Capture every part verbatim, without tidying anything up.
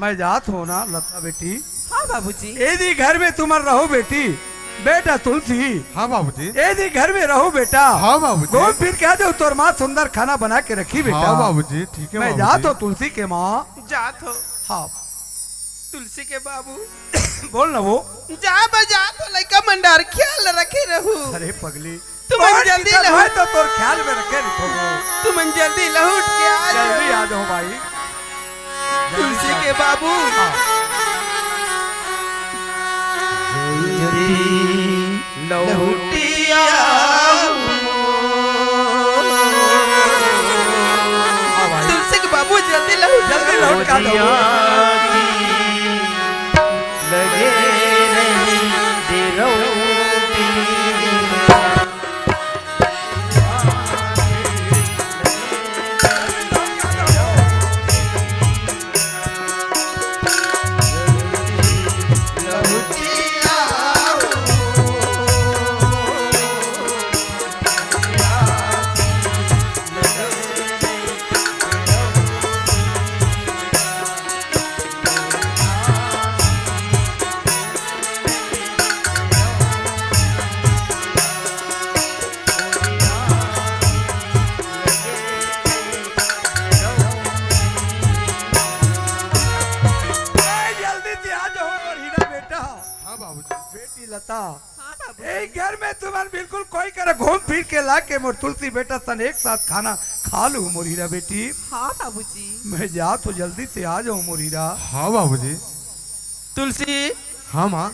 मैं जात हों ना लता बेटी। हाँ बाबूजी। यदि घर में तुमन रहू बेटी, बेटा तुलसी। हाँ बाबूजी। यदि घर में रहू बेटा, हाँ बाबूजी। घूम फिर के आ जाहू, तोर माँ सुंदर खाना बना के रखी बेटा। हाँ बाबूजी, ठीक है मैं बाबूजी। जात हों तुलसी के माँ। जात हों। हाँ। तुलसी के बाबू। बोल ना वो। जा बे, जात हों, लइका मन डार ख्याल रखे रहू। अरे पगली, तुमन तोर जल्दी लहुट। तो तोर ख्याल में रखे रखो। तुमन जल्दी लहुट के आ जाओ। जल्दी आ जाओ भाई। तुलसी के बाबू। हाँ। जल्दी लहुटिया। हाँ भाई। तुलसी के बाबू जल्दी लहुट। जल्दी लहुट के आ जाओ। लगे रही दिरौती। ए, जल्दी से आ जाओ मोर हीरा बेटा। हाँ बाबूजी। बेटी लता। हाँ बाबूजी। ए घर में तुमन बिल्कुल कोई करा घूम फिर के लाके मोर तुलसी बेटा सन एक साथ खाना खा लू मोर हीरा बेटी। हाँ बाबूजी। मैं जात हों, जल्दी से आ जाओ मोर हीरा। हाँ बाबूजी। तुलसी। हाँ माँ।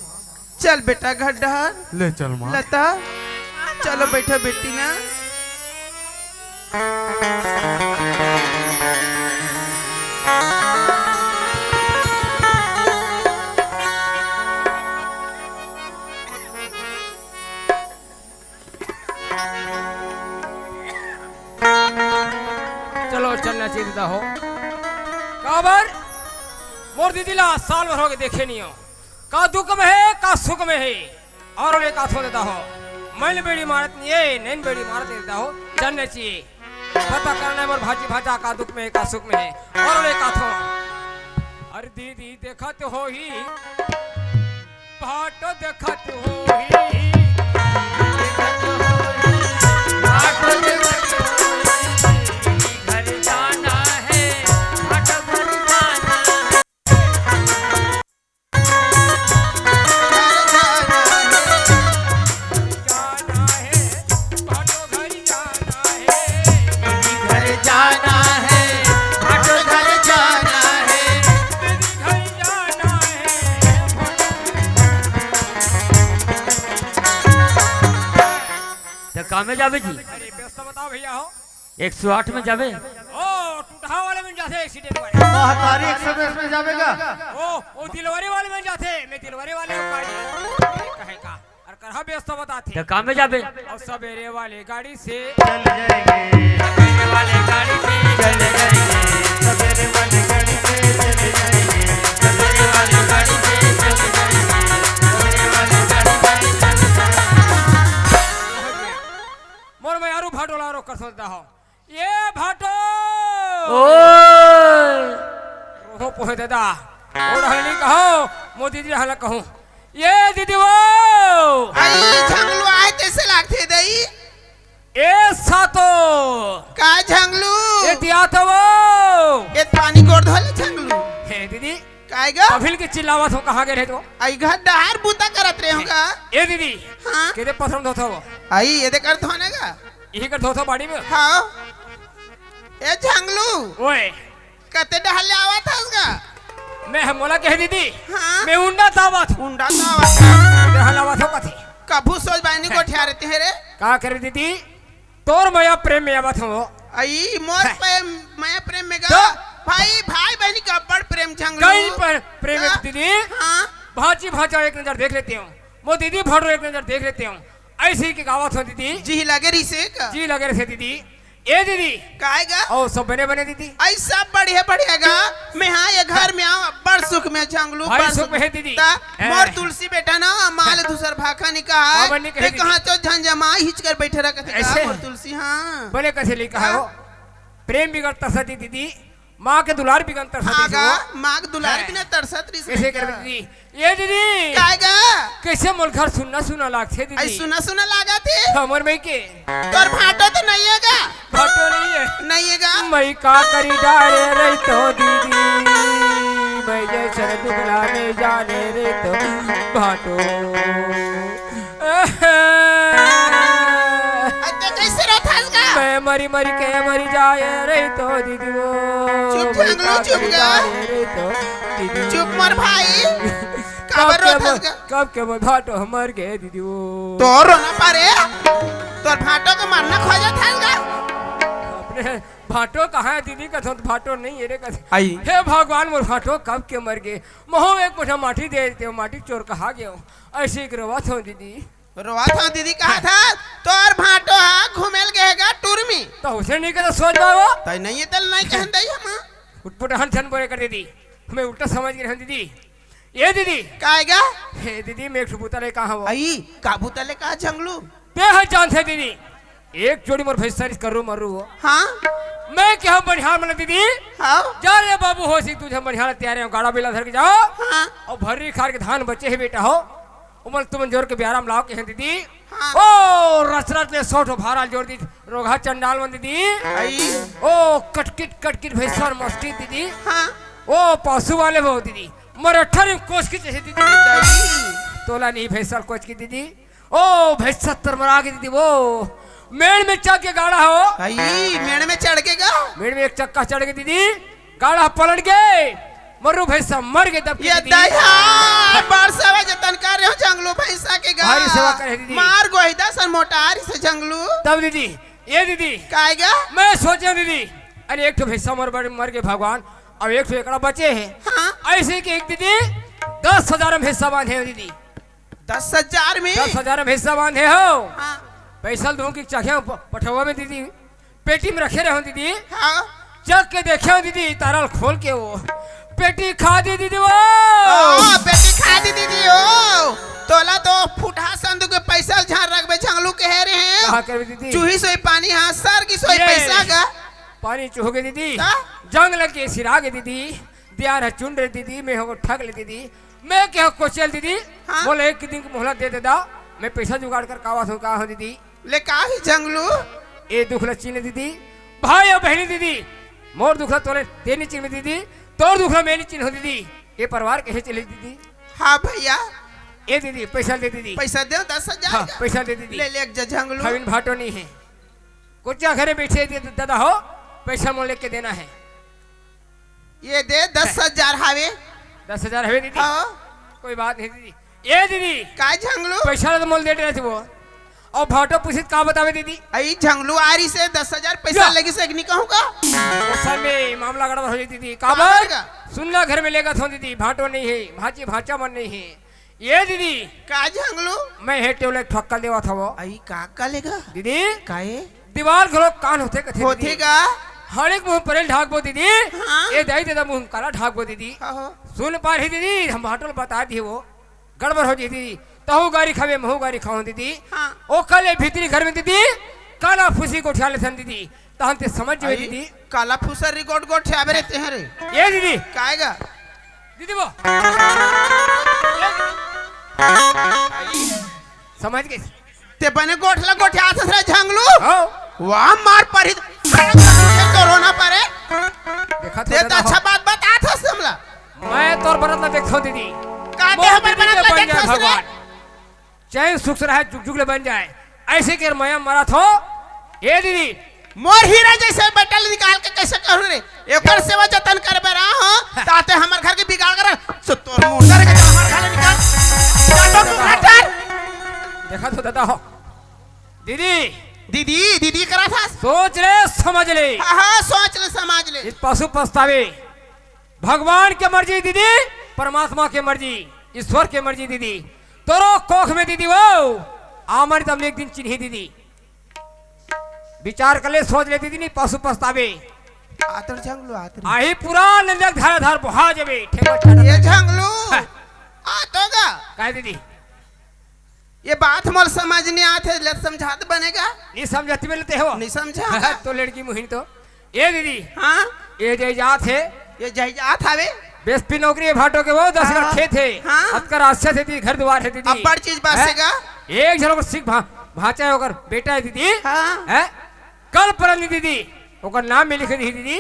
चल बेटा घर डहर। ले चल माँ। लता, चलो बैठा बेटी ना। चलो चलना चाहिए ददा हो। काबर? मोर दीदी ला साल भर होगे देखे नइ हों। का दुख में हे, का सुख में हे। अउ ले काथो ददा हो। मैं बेड़ी मारत नइ हे, नैन बेड़ी मारत नइ ददा हो। चलना चाहिए। पता करना हे मोर भाजी भाजा का दुख में हे, का सुख में हे। अउ ले काथो। अरे दीदी देखत होही। भाटो देखत होही। भाटो देखत होही। घर जाना हे, भाटो घर जाना हे। घर जाना हे। जाना हे, भाटो घर जाना हे। घर जाना हे, भाटो घर जाना हे। घर जाना हे। त कामे जाबे जी? अरे, व्यस्त बताओ भैया हो। एक सौ आठ में जाबे? ओ, टूटहा वाले में जाथे, एक्सीडेंट वाले। महतारी एक्सप्रेस में जाबे का? ओ, ओ दिलवारी वाले में जाथे, मैं दिलवारी वाले को काट कहे का। अउ करहा व्यस्त बताथे। त कामे जाबे? अउ सबेरे वाले गाड़ी से चल जाएंगे। सबेरे वाले गाड़ी से चल जाएंगे। सबेरे वाले गाड़ी से चल जाएंगे। सबेरे वाले गाड़ी से चल जाएंगे। सबेरे वाले गाड़ी से चल जाएंगे। मोर मैं आरू भाटोला रोक कर सोचता हूँ। ये भाटो। ओए। ओहो पोहे दादा। ओ रहल नहीं कहो, मोदी जी रहल कहूँ। ये दीदी वो। आई झंगलू आए तइसे लागथे दई। ए सातो। का झंगलू? ए दिया तो वो। ए पानी गोड़ धोले झंगलू। हे दीदी। काय गा? कभिल के चिल्लावत हो, कहाँ गए रहे तो? आई घर डहार बूता करत रहे होगा। ए दीदी। हाँ। केदे पथरम धोत हो? आई एदे कर धोने गा। इही कर धोत हो बाड़ी में? हाँ। ए झंगलू। ओए। कते डहर ले आवत हस गा? मैं हम मोला कहे दीदी। हाँ। मैं उंडा तावत हूँ। उंडा तावत। डहर आवत हो कथे। कभू सोच बाई नहीं गोठिया रहती है रे। का करे दीदी? तोर मया प्रेम में आवत हूँ। आई मोर हैं। प्रेम, मया प्रेम में गा। तो? भाई, भाई बहनी का बड़ प्रेम झंगलू। कई पर प्रेम है हाँ? दीदी। हाँ। भाजी भाजा एक नजर देख लेती हूँ। मो दीदी भाटो एक नजर देख लेती हूँ। ऐसे ही के गावत हो दीदी। जी लगे रही से का? जी लगे रही से दीदी। ए दीदी। काय गा? ओ, सब बने बने दीदी। आई सब बढ़िया बढ़िया गा। मैं हाँ ये घर में आऊँ, बड़ सुख में झंगलू, भारी बड़ सुख सुख में है दीदी। ता हैं। मोर तुलसी बेटा ना, माल दूसर भाखा नहीं कहा है। बाबा नहीं कहे ते दीदी। कहाँ तो झंझमा हिच कर बैठे रखते गा, ऐसे? मोर तुलसी, हाँ। बने कैसे लिखा है वो? हाँ। प्रेम बिगड़ता सती दीदी। माँ के दुलार बिगन तरसत हाँ रहिस गा, वो। माँ के दुलार हैं। बिना तरसत रहिस कइसे लइका। करबे दीदी? ए दीदी! काय गा? कइसे मोर घर सुन्ना सुन्ना लागथे दीदी? अई सुन्ना सुन्ना लागत हे? हमर मई के। तोर भांटो तो नइ हे गा? भांटो नइ हे। नइ हे गा? मई का करी डारे रहितो दीदी, मई जइसन दुबला में जाने रहितो भांटो। अते कइसे रोथस गा? मैं मरी मरी के मरी जाए रहितो दीदी वो। चुप मैं झंगलू, का चुप करी गा। जाए रहितो दीदी। चुप मोर भाई। काबर कब के रोथस मर, गा? कब के मोर भांटो मर गे दीदी वो। तोर रोना परे? तोर भांटो के मरना खोजत हस गा? अपने भांटो कहाँ हे दीदी? कथों त भांटो नइ हे रे कथे। अई। हे भगवान मोर भांटो कब के मर गे। महूँ एक मुठा माटी दे देतेंव, माटी चोर कहा गेंव। अइसे के रोवत हंव दीदी। रोवत हंव दीदी कहत हस, तोर भांटो ह घूमे ल गे हे गा टूर में। त उसे नइ कहे त सोच बाबो। तई नइ हे त नइ कहन दई हम। उटपुटाहन झन बोले कर दीदी। मैं उल्टा समझ गे रहेंव दीदी। ए दीदी। काय गा? हे दीदी, मैं एक ठो बुता ले कहा हंव। अई, का बुता ले कहा झंगलू? तें ह जानथे दीदी। एक जोड़ी मोर भैंसा रिहिस कर्रू मर्रू वो। हाँ। मैं केहेंव बनिहार मन ला दीदी। हाँ। जा रे बाबू होसी, तू झन बनिहार तैयार हे, गाड़ा बइला धर के जाओ। हाँ। अउ भर्री खार के धान बचे हे बेटा हो। ओमन तुमन जोर के बियारा म लाव केहेंव दीदी। हाँ। ओ रच रच ले सौ ठो भारा ल जोर दिस रोगहा चंडाल मन दीदी। अई। ओ कटकिट कटकिट भैंसा ल मस्किट दीदी। हाँ। ओ पशु वाले वो दीदी। मोर अट्ठारह कोस के चाही दीदी। दई। तोला नइ भैंसा ल कोस के दीदी। ओ भैंसा तरमरा गे दीदी वो। मेड़ में चढ़ के गाड़ा हो। अई, मेड़ में चढ़ के गा? मेड़ में एक चक्का चढ़ गे दीदी। गाड़ा पलट गे। मर्रू भैंसा मर गे दब के ए दीदी। दई, बड़ सेवा जतन करे हो झंगलू भैंसा के गा। भारी सेवा करे दीदी। मार गोहिदा सन मोटारी से झंगलू। तब दीदी, ए दीदी। काय गा? मैं सोचेंव दीदी, अरे एक ठो भैंसा मर, मर, मर गे भगवान, अउ एक ठो एकड़ा बचे हे। हाँ। अइसे के एक दीदी, दस हजार में भैंसा बांधे हंव दीदी। दस हजार में? दस हजार में भैंसा बांधे हंव। हाँ। पैसा ल दूहूं कि चघेंव प-, पठौवा में दीदी। पेटी में रखे रहेंव दीदी। हाँ। चघ के देखेंव दीदी, तारा ल खोल के वो पेटी खादी दीदी वो। ओ, पेटी खादी दीदी वो। तोला तो फुटहा संदूक के पैसा ल झन रखबे झंगलू कहे रहेंव। का करबे दीदी? चूहिस होही पानी, हाँ, सर गिस होही ये पैसा गा। पानी चूहगे दीदी। का? जंग लग के सिरा गे दीदी। दियार ह चुन रे दीदी, मैं हो ठग ले दीदी। मैं केहेंव कोचल दीदी, हाँ? मोला एक दिन के मोहलत दे दे दा, मैं पैसा जुगाड़ कर के आवत हंव, का हो दीदी? ले का ही झंगलू? ए दुख ला चिन्ह दीदी, भाई अउ बहिनी दीदी, मोर दुख ला तोला तें नइ चिन्हबे दीदी, तोर दुख ला मैं नइ चिन्हों दीदी, ए परिवार कइसे चलही दीदी? हाँ भइया। ए दीदी, पैसा दे दीदी। पैसा दे दस हजार हाँ, का। पैसा दे दीदी। ले ले एक जा झंगलू। हविन भांटो नइ हे। कोचा घरे बइठे दे-, दादा हो, पैसा मोला लेके देना हे। ए दे, दस हजार हवे। दस हजार हवे दीदी? हाँ। कोई बात नहीं दीदी। ए दीदी। का झंगलू? पैसा ला तो मोला दे डरे रहिस वो। अउ भांटो पूछिस त का बताबे दीदी? अई झंगलू आरिस हे, दस हजार पैसा या। लगिस हे कि नइ कहूं का? ओ समय मामला गड़बड़ हो जाही दीदी। काबर? काबर का? सुन्ना घर में लेगत हंव दीदी, भांटो नइ हे, भांची भांचा मन नइ हे। ए दीदी। का झंगलू? मैं हे टेवला एक ठो अक्कल देवत हंव। अई का अक्कल हे गा? दीदी। काहे? दीवाल घलो कान होथे कथे होथे दीदी। गा? हड़ेक मुंह परेल ढाकबो दीदी। हाँ। ए दाई ददा मुंह काला ढाकबो दीदी। हाँ, हाँ। सुन पारही दीदी, हम भांटो ल बता दिए वो। गड़बड़ हो जाही दीदी। तहूं गारी खाबे, महूं गारी खाहूं दीदी। हाँ। ओकर ले भीतरी घर में दीदी, काला फूसी गोठिया लेथन दीदी। तहन तें समझ जाबे अई, दीदी। काला फूसरी गोठ गोठियाबे रे तें ह रे। ए दीदी। काय गा? दीदी वो। समझ गेस? तें बने गोठ ला गोठियाथस रे झंगलू। हाँ। वाह, मार परही। कोरोना परे। देखा तो तें तो दादा हो। अच्छा बात बताथस हमला। मैं तोर बरत ला देखथंव दीदी। का मोर तें हमर दीदी बरत के ला बन जाए देखथस रे? भगवान। चैन सुख से रहे, जुग जुग ले बन जाए। अइसे के मया मरत हंव। ए दीदी। मोर हीरा जइसे बेटा ल निकाल के कइसे कहूं रे? एकर सेवा जतन करबे रहा हंव, ताते हमर घर के बिगाड़ कर, सो तोर मुंह डर के हमर घर ले निकाल। काटो तू काटो। देखा तो दादा हो। दीदी। दीदी, दीदी करथस। सोच ले, समझ ले। हाँ, हाँ, सोच ले, समझ ले। ए पशु पछतावे। भगवान के मर्जी दीदी, परमात्मा के मर्जी, ईश्वर के मर्जी दीदी। तोरो कोख में दीदी वो, आमर तब एक दिन चिन्ही दीदी। विचार कर ले, सोच ले दीदी, नहीं पशु पछतावे। आतर झंगलू, आतर। आही पूरा नंजक धारा धार बोहा जबे, ठेंगा छाटा ए जाबे। झंगलू, हाँ। आतो गा। काय दीदी? ए बात मोर समझ नइ आत हे, ले समझा त बने गा। नइ समझत बे ले तें हो। नइ समझा। तो लड़की मुहिन तो। ए दीदी। हाँ? ये जय जात हे। ये जय जात हवे। बेसपी नौकरी हे भाटो के वो, दस एकड़ हाँ। खेत हे। हाँ। अतका रास्ता हे दीदी, घर दुवार हे दीदी। अब्बड़ चीज बासे हैं? गा। एक झन ओकर सिख भा-, भांचा हे, ओकर बेटा हे दीदी। हाँ। हैं? काल परन दिन दीदी, ओकर नाम में लिखे रही दीदी,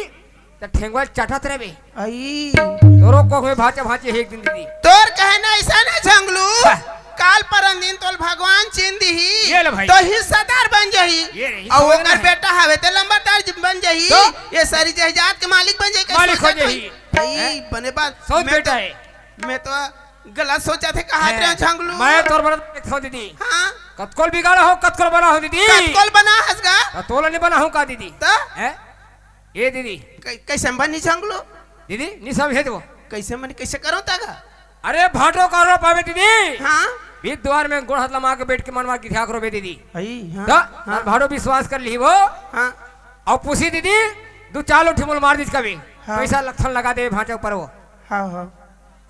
त ठेंगवा चाटत रहे। आई। तोरो कोख में भांचा भांची हे एक दिन दीदी। तोर कहना अइसन हे झंगलू। हाँ। काल परन दिन तोल भगवान चीन दिही। ये ले भाई। तो हिस्सादार बन जाही। ये रही, अउ समझ ओकर में हे। बेटा हवे ते लंबरदार ज-, बन जाही। तो? ये सारी जायदाद के मालिक बन जाही, कइसे मालिक हो सोचत जाही। हई? भाई, हैं? बने बात। सौत मैं बेटा तो, हे। मैं तो गलत सोचत हे, कहत हैं। रहे झंगलू। मैं तोर बड़ा देखत हूँ दीदी। हाँ। कतकोल बिगाड़ा हो, कतकोल बना हो दीदी। कतकोल बना हस गा? त तोला नहीं बना हूँ का दीदी? त? हैं? ए दीदी। कै-, कइसे बनी झंगलू? दीदी, नहीं समझे तो। कइसे बनी, कइसे करो तागा? अरे भाटो का रो पावे दीदी। हाँ। भीत दुवार में गोड़ हाथ लमा के बैठ के मनवा की ध्याक रोबे दीदी। हई, हाँ, त, हाँ। भाटो विश्वास कर ली वो। हाँ। अउ पूछी दीदी, दू चार लोठी मोल मार दीस कभी। हाँ। पइसा लक्षण लगा दे भांचा ऊपर वो। हाँ, हाँ।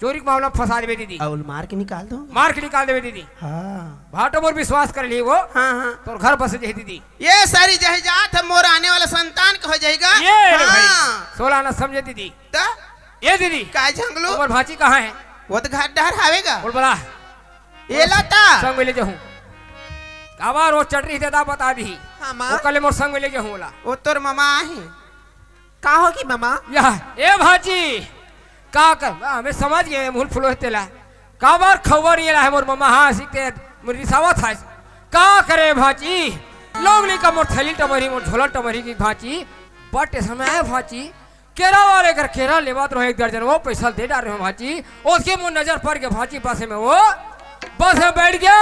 चोरी के मामला में फंसा देबे दीदी। अउ मार के निकाल दो। मार के निकाल देबे दीदी। हाँ। भाटो मोर विश्वास कर ली वो। हाँ, हाँ। तोर घर बस जाही दीदी। ये सारी जायदाद ह मोर आने वाला संतान के हो जाही गा। ये रे भाई, हाँ। सोला ना समझे दीदी। त? ये दीदी। काय झंगलू? तोर भांची कहाँ हे? वो तो घर डहर हवे गा। बोल बला। ये ला त। संग में ले जाहूँ। काबर वो चटरी देता बता दी। हाँ, माँ। वो कल मोर संग में ले जाहूँ बोला। वो तोर ममा आहे। का होगी ममा? या, ए भांची, का कर, हमें समझ गए, मुल फुलो हे तेला। काबर खबर ये रहा मोर ममा, हाँ, सीखते, मोर रिसावत है। का करे भांची, लोग नहीं का मोर थैली टमरी, मोर झोला टमरी की भांची, बट समय है भांची, केरा वाले कर केरा लेवत रहो एक दर्जन, वो पैसा दे डार रहे हो भांची, उसके मोर नजर पड़ गया भांची, बस में वो, बस में बैठ गया,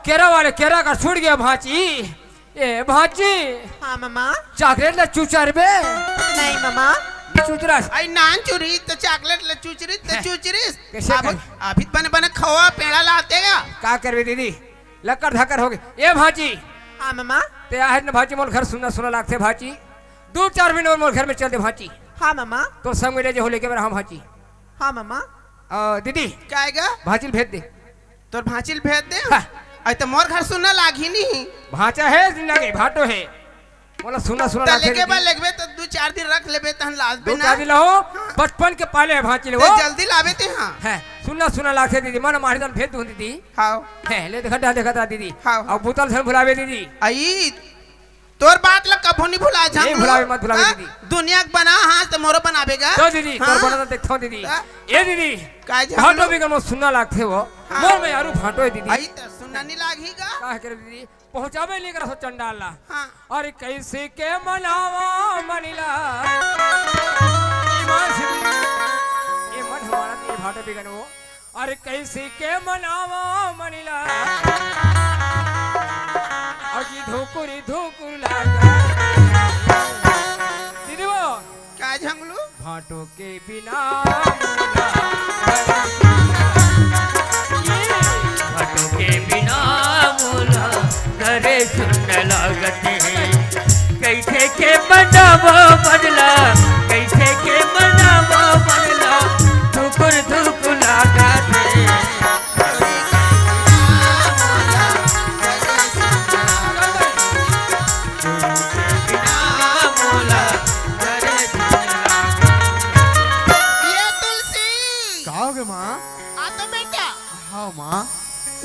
केरा वाले केरा का छूट गया भांची, ए भांची। हाँ ममा। चॉकलेट ला चुचरबे? नहीं ममा। चुचरस। आई नान चुरी त चॉकलेट ला चुचरी त हैं। चुचरिस। कैसे अब, कर? अभी बने बने खवा पेड़ा लाते गा। का करबे दीदी? लक्कड़ धक्कड़ हो गए। ए भांची। हाँ ममा। ते आहे न भांची, मोर घर सुन्ना सुन्ना लागथे भांची। दू चार मिनट मोर घर में चल दे भांची। हाँ ममा। तोर संग में ले जे हो लेके मेरा हम भांची। हाँ ममा। अ, दीदी। का आएगा? भांची ल भेज दे। तोर भांची ल भेज दे? हाँ। अई त मोर घर सुन्ना लागही नहीं। भांचा हे, जिंदा के भाटो हे। बोला सुन्ना, सुन्ना त लागथे लेके बा, दीदी। लेगबे त दू चार दिन रख लेबे, तहन लाबे दू ना। चार दिन लाओ, हाँ। बचपन के पाले हे भांची ले ते वो। जल्दी लाबे ते, हाँ। हे, सुन्ना, सुन्ना लागथे दीदी, मन मारी तन भेज दूँ दीदी। हाँ। हे, ले देखा, देखा ता दीदी। हाँ। अउ बोतल झन भुलाबे दीदी। अई, तोर बात ला कभू नहीं भुला नहीं झंगलू। भुलाबे, मत भुलाबे हाँ? दीदी। दुनिया के बना, हाँ, त मोरो बनाबे गा। तो दीदी, तोर हाँ। बना त देखथों दीदी। हाँ। ए दीदी, काय झंगलू? भाटो बिगन मोर सुन्ना लागथे वो। हाँ। मोर में आरू भाटो हे दीदी। अई त सुन्ना नहीं लागही गा। का करे दीदी? पहुंचाबे नहीं करा सो चंडाल ला। हाँ। अरे कैसे के मनावा मनिला। ईमान से दीदी। ए मन हमारा दीदी भाटो बिगन वो। अरे कैसे के मनावा मनिला। अजी धुकुरी धुकुर लागा। दीदी वो। का झंगलू? भाटो के बिना मोला भाटो के बिना मोला घरे सुन लागत हे। कैसे के मनावा मनिला, कैसे के मनावा मनिला, धुकुर धुकुर लागत हे। ये तुलसी। का हो गे माँ? आ तो बेटा। हाँ माँ।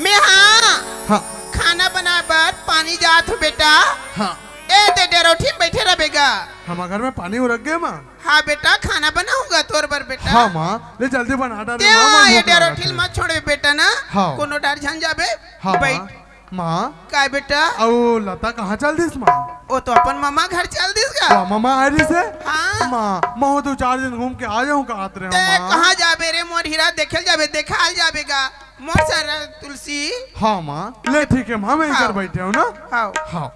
मैं हाँ। हाँ। खाना बनाए बर पानी जात हूँ बेटा। हाँ। ए दे डेरोठी में बैठे रह बेगा। हमार घर में पानी उरक गे माँ। हाँ बेटा, खाना बनाहूँ गा तोर बर बेटा। हाँ माँ, ले जल्दी बना डारे ते माँ, हाँ, मैं ये भूख डेरो लागत हे। मत छोड़बे बेटा ना। हाँ। कोनो डार झन जाबे। हाँ बैठ। माँ। माँ। काय बेटा? अउ लता कहाँ चल दिस माँ? ओ तो अपन ममा घर चल दिस गा। हाँ, ममा आ रही से? हाँ। माँ, मैं हो दो चार दिन घूम के आ जाऊँ कहत रहे ते माँ। कहाँ जाबे रे मोर हीरा, देखे ल जाबे, देखाल जाबे गा। मोर सारा तुलसी। हाँ माँ, ले ठीक है माँ, मैं हाँ। इधर बैठे हूँ ना। हाँ। हाँ।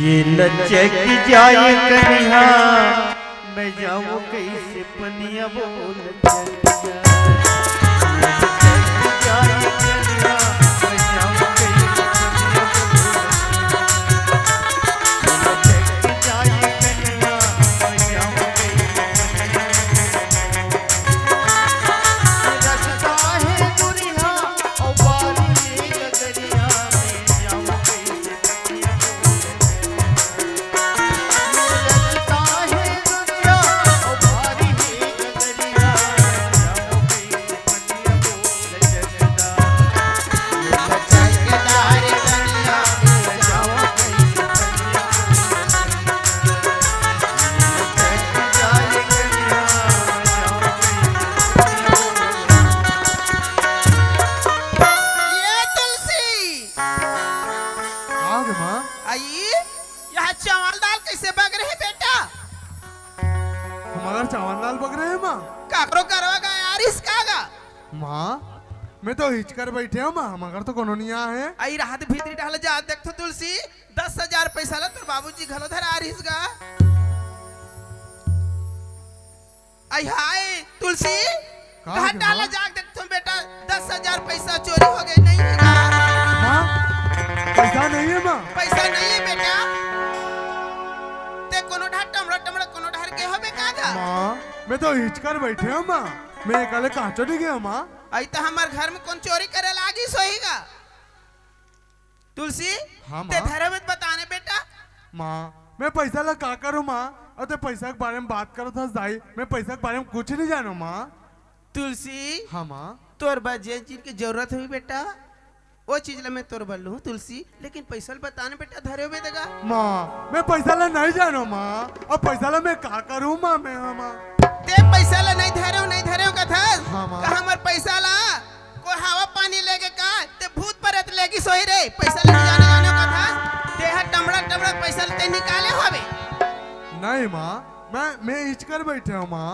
ये लचक जाए कन्हा, मैं जाऊं कैसे पनिया बोल चलिया। काकरो करवा गा यार इसका गा। माँ, मैं तो हिचकर बैठे हूँ माँ, मगर तो कोनो नहीं आए। आई रात भीतरी डाल जा, देख तो तुलसी, दस हजार पैसा ला तोर बाबूजी घलो धरा रिस गा। आई हाय तुलसी, का कहाँ हो गया डाला माँ? जाके देख तुम बेटा, दस हजार पैसा चोरी हो गए, नहीं है गा? माँ, पैसा नहीं है माँ। पैसा नहीं है बेटा, ते कोनो ढार टमड़ा टमड़ा कोनो ढार के हो बेटा गा? माँ, मैं तो हिचकर बैठे हूँ माँ, मैं एकले कहाँ चली गया माँ? आई तो हमार घर में कौन चोरी करे लागी सोही गा? तुलसी, हाँ, ते माँ। धरे में बताने बेटा। माँ, मैं पैसा ला का करूँ माँ? अरे पैसा के बारे में बात करत हस दाई, मैं पैसा के बारे में कुछ नहीं जानूँ माँ। तुलसी, हाँ माँ। तोर बा जेन चीज के जरूरत हुई बेटा, वो चीज ला मैं तोर बर लूँ तुलसी, लेकिन पैसा ला बताने बेटा धरे में देगा। माँ, मैं पैसा ला नहीं जानूँ माँ, अब पैसा ला मैं का करूँ माँ, मैं हाँ माँ। ते पैसा ला नहीं धरे हो, नहीं धरे हो कथस? हाँ माँ। का हमर पैसा ला कोई हवा पानी लेके का ते भूत प्रेत लेगी सोही रे, पैसा लेके जाने जाने का था, ते हा टमड़ा टमड़ा पैसा ते निकाले होवे। नहीं माँ, मैं, मैं हिचकर बैठे हूँ माँ,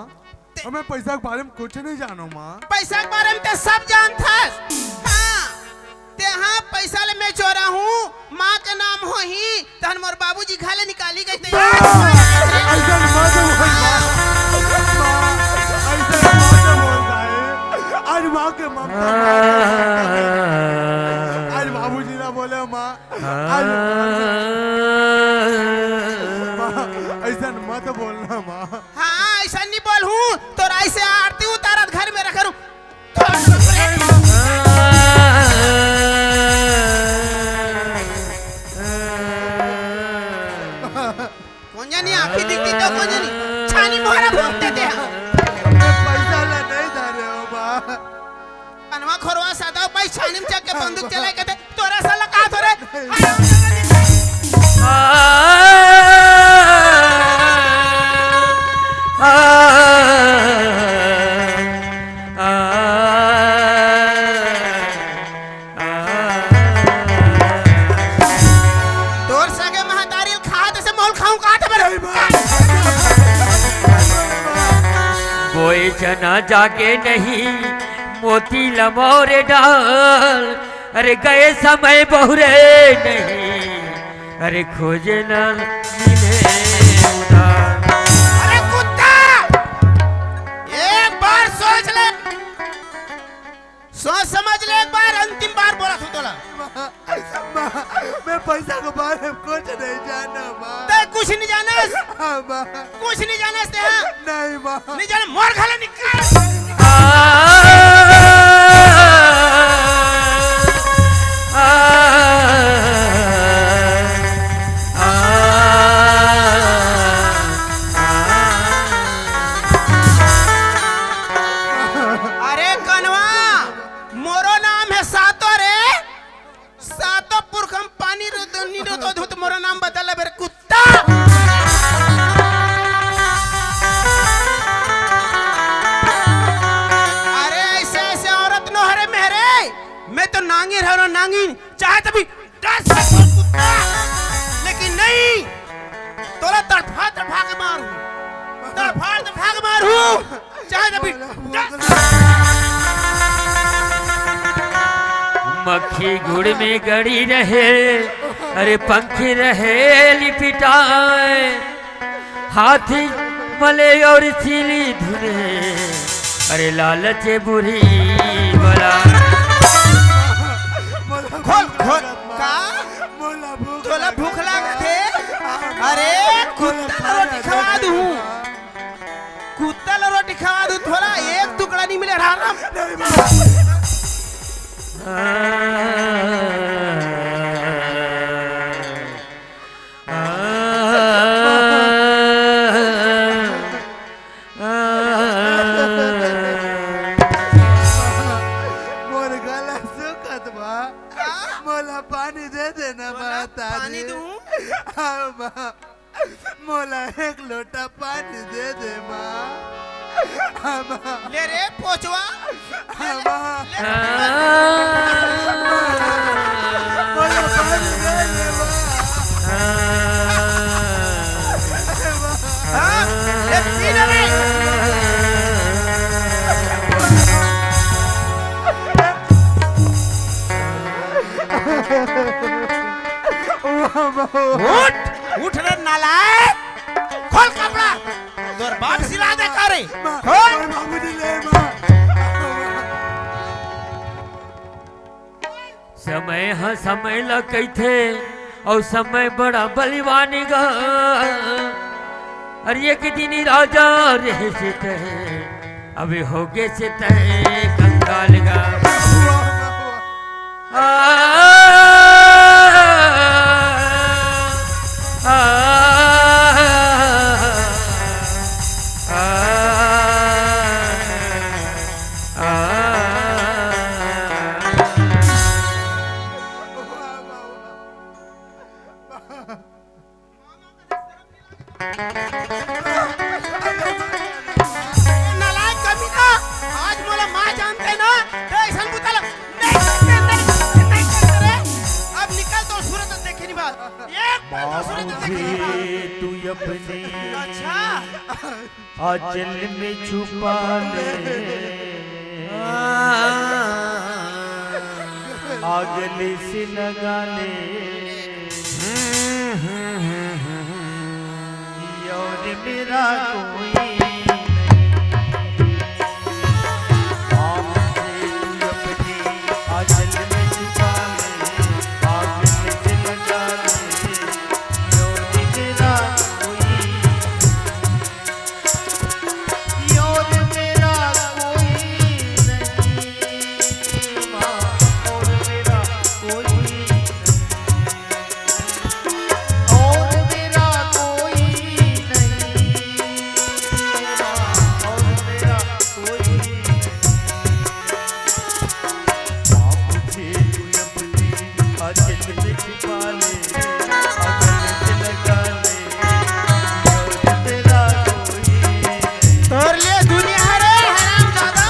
ते और मैं पैसा के बारे में कुछ नहीं जानूँ माँ। पैसा के बारे में ते सब जानथस। हाँ, ते हाँ पैसा ले मैं चोरा हूँ, माँ के नाम होही, तहन मोर बाबूजी घाले निकाली गई ते। माँ, ऐसा मत बोल, माँ। माँ, ऐसा मत बोल, भाई। आज माँ के ममता, आज बाबूजी ना बोले, माँ। आज, माँ, ऐसा मत बोलना, माँ। हाँ, ऐसा नहीं बोल हूँ, तो राई से आरती उतारत घर में रख रू। कोन जानी आँखी दिखती तो कोन जानी छानी मोहरा भोंक देते हैं। पैसा ला नहीं धरे हो बा। कनवा खोरवा सदा भाई छानी में जाके बंदूक चलाए कहते तोरा साला का थोरे। तोर सगे महतारी ल खात से मोल खाऊं का त बरे। बोए चना जागे नहीं, मोती ल मोरे डाल, अरे गए समय बहुरे नहीं, अरे खोजे ना मिले उधार। अरे कुत्ता, एक बार सोच ले। सोच समझ ले एक बार, अंतिम बार बोला तू तोला। माँ, मैं पैसा के बारे में कुछ नहीं जाना, माँ। तै कुछ नहीं जानस? हाँ, माँ। कुछ नहीं जानस ते, हाँ? नहीं, माँ। नहीं जाने, मोर घाले निकाल। आ, आ, आ, अरे कनवा, मोरो नाम है सातो रे, सातो पुरख हम पानी रो दो, नी रो तो धुत मोरो नाम बदल बेर कुत्ता। अरे ऐसे ऐसे औरत नो हरे मेहरे, मैं तो नांगी रहो नांगी, चाहे तभी दस साल कुत्ता, लेकिन नहीं, तोला तड़फा तड़फा के मारू, तड़फा तड़फा के मारू, चाहे जब भी मक्खी गुड़ में गड़ी रहे, अरे पंख रहे लिपिटाए, हाथी मले और सीली धुने, अरे लालच बुरी बला। खोल, खोल, का? मोला भूख तोला भूख लागत हे? अरे, कुत्ता ला रोटी खवा दूँ। कुत्ता ला रोटी खवा दूँ, थोड़ा एक टुकड़ा नहीं मिले, राम, राम। मोर गला सुखत बा, मोला पानी दे देना बा, पानी दूँ? हाँ बा। मोला एक लोटा पानी दे दे माँ। हाँ, माँ। ले रे पोचवा। हाँ, माँ। ले रे। मोला पानी दे दे माँ। अरे माँ। हाँ? ले पी ले रे। समय ला कहिथे, अउ समय बड़ा बलिवान गा। अरे एक दिन राजा रहे से तहे, अबे होगे से तहे कंगाल गा। आ, आ, आ, आ। नालायक कमीना, आज मोला माँ जानते ना, तो ऐसन बुता ला नहीं करते, नहीं करते, नहीं करते रे। अब निकल तो सूरत देखे नहीं बात। एक पल तो सूरत देखे नहीं बात। तू अपनी अच्छा। आंचल में छुपा ले, आगले से लगा ले, और मेरा कोई नहीं। आंचल में छुपा ले, आगले से लगा ले, और मेरा कोई नहीं। और मेरा कोई नहीं, माँ, और मेरा कोई नहीं, और मेरा कोई नहीं, माँ, और मेरा कोई नहीं। माँ, मुझे तू अपनी आंचल में छुपा ले, आंचल में लगा ले, और मेरा कोई तोर ले दुनिया रे हराम दादा।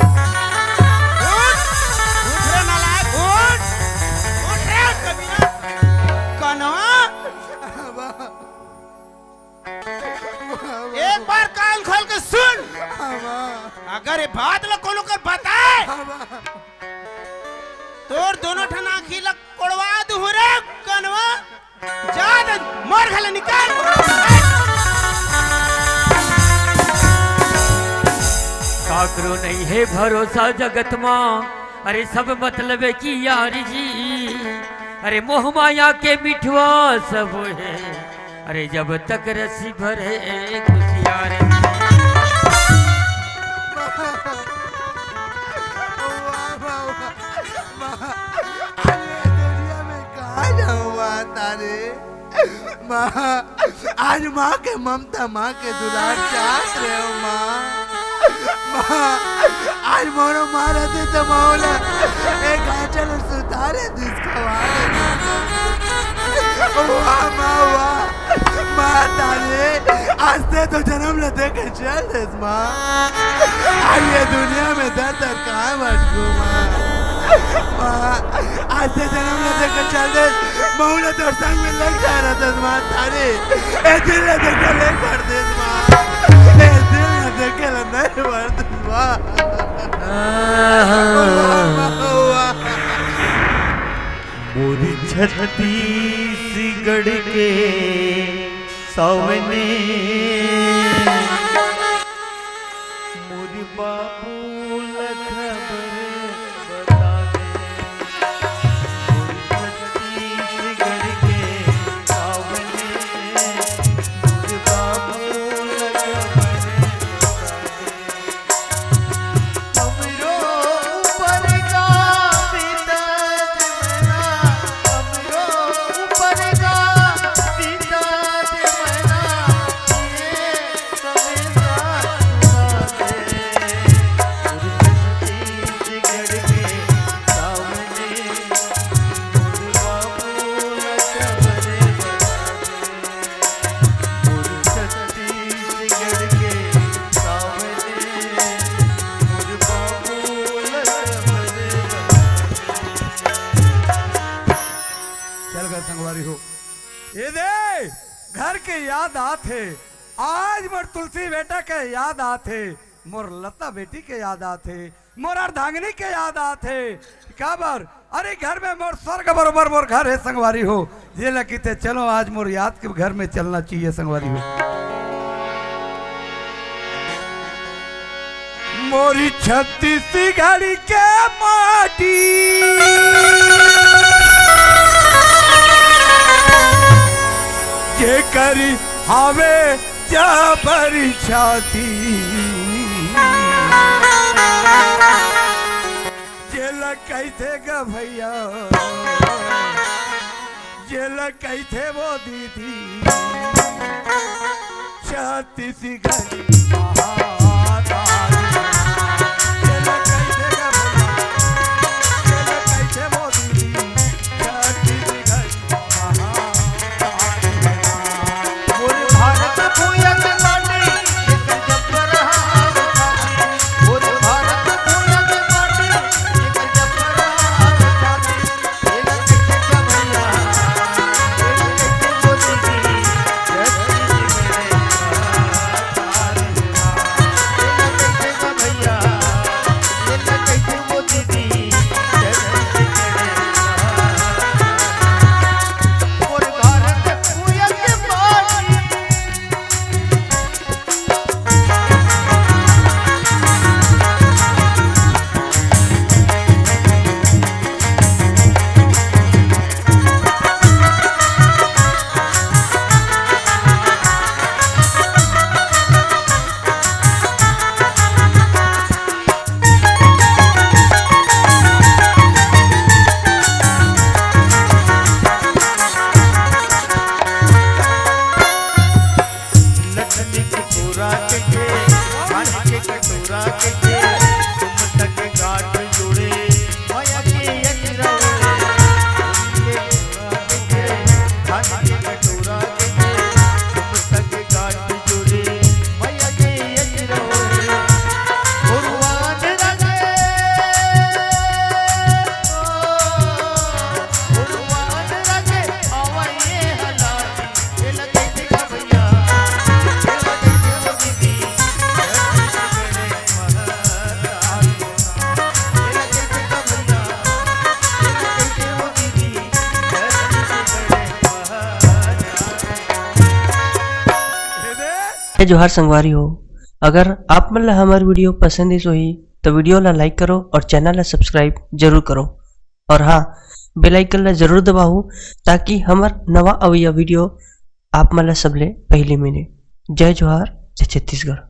उठ, उठ रे नालायक, उठ। उठ रे कमीना। कनवा। एक बार कान खोल के सुन। हाँ, माँ। अगर ये बात ला कोनो कर बताए, हाँ, माँ। तोर दोनों ठन आँखी ला कोड़वा दूँ रे कनवा। जा दे, मोर घर ले निकल। काकरो नहीं है भरोसा जगत मा, अरे सब मतलब की यारी जी, अरे मोह माया के मिठवा सब है। अरे जब तक रसी भरे कुसियार। वाह, वाह, वाह। माँ, अरे दुनिया में कहाँ जाऊँ माँ तारे? माँ, आज माँ के ममता, माँ के दुलार चाहत रहे हो माँ। माँ, आज मोरो माँ रहते तो माँ बोला, एक आंचल सुतारे जिसका वाले। वाह माँ, वाह। माँ तारे, आज ते तो जन्म ले देखे चल देस माँ। आज ये दुनिया में दर दर कहाँ भटकूँ माँ। माँ, आज ते जन्म ले देखे चल देस, महू ला तोर संग में लेके जा रहा था माँ तारे। ए दिल ले देखे ले कर देस माँ। ए दिल ले देखे ले नहीं मर देस माँ। वाह, वाह, वाह। मोर छत्तीसगढ़ के सावने, मोर बाबू ला खबर बता दे। मोर छत्तीसगढ़ के सावने, मोर बाबू ला खबर बता दे। हमरो ऊपर का बीतत मना, हमरो ऊपर का बीतत मना, ये हमेशा सुना दे। मोर छत्तीसगढ़ के सावने, मोर बाबू ला खबर बता दे। मोर छत्तीसगढ़ के सावने, मोर बाबू ला खबर। चल गा संगवारी हो, ए दे घर के याद आत हे, आज मोर तुलसी बेटा के याद आत हे, मोर लता बेटी के याद आत हे। मोर अर्धांगिनी के याद आत हे। काबर? अरे, घर में मोर स्वर्ग बरोबर मोर घर हे संगवारी हो। ये लगी ते चलो, आज मोर याद के घर में चलना चाहिए संगवारी हो। मोरी छत्तीसगढ़ के माटी, जे करी हावे जबर छाती, जेला कहिथे ग भैया, जेला कहिथे वो दीदी, छत्तीसगढ़ी महारानी। जेला कहिथे ग भैया, जेला कहिथे वो दीदी, छत्तीसगढ़ी जय जोहार संगवारी हो। अगर आप मन ला हमर वीडियो पसंद आइस होही, तो वीडियो ला like करो और चैनल ला subscribe जरूर करो। और हाँ, bell icon ला जरूर दबाओ, ताकि हमर नवा अवइया वीडियो आप मन ला सबले पहली मिले। जय जोहार, जय छत्तीसगढ़।